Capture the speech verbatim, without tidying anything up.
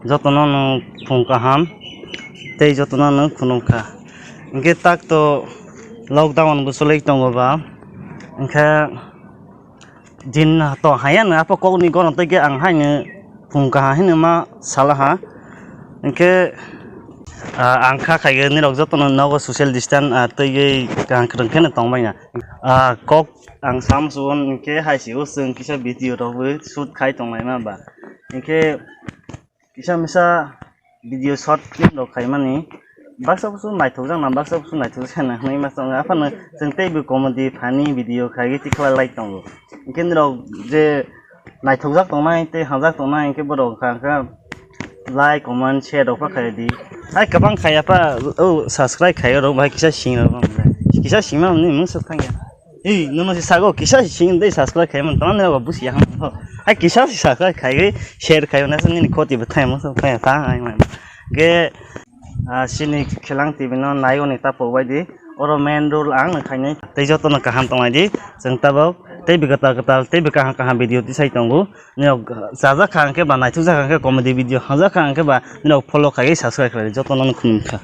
Jotono no phung kaham tei jotono no khulum kha. Hinkhe tak to lockdown bo choli tongo ba. Hinkhe din to haya no apa kok ni goron tei khe ang haino phung kaham hino ma sala ha. Hinkhe, ah, ang kha khaigwi nirok jotono nogo social distance, ah, twiwi kaham kwrwng kheno tongbaina. Ah, kok ang sam suwon hinkhe hai sio chwng kisa video rokbo shoot khai tonglaima ba. Hinkhe kisa misa video short film rok khaimani baksa busu naithokjak na, baksa busu naithokjak na hwnwi ma tongo. Aphano chwng teibo comedy funny video khaiwi tikhlai lai tongo. Hinkhe nirok je naithokjak tongnai tei hamjak tongnai hinkhe borok wngkha, wngkha like, comment, share rok pha khai di. Hai kwbang khai apha, o subscribe khai rok bai kisa sing rok, kisa singma ni mung suk thang ya. Ei, nono si sago kisa sing dei subscribe khai man tang ne ba busi ya. Hai kisa si subscribe khai gei share khai na nini khoti bo thai mung suk thang ya ta ai man. Ge Ah, sini Khilang T V no naiwi ta pok bai di. Oro main role ang no khainai. Tei joto no kaham tongnai di. Chwng tabok tei bwkha tal kwtal tei bwkha kaham video tisai tongo. Nirok chajak kha hwnkhe ba naithok jak kha hwnkhe comedy video, hamjak kha hwnkhe ba nirok follow khaiwi subscribe khlai di. Joto no khulum kha.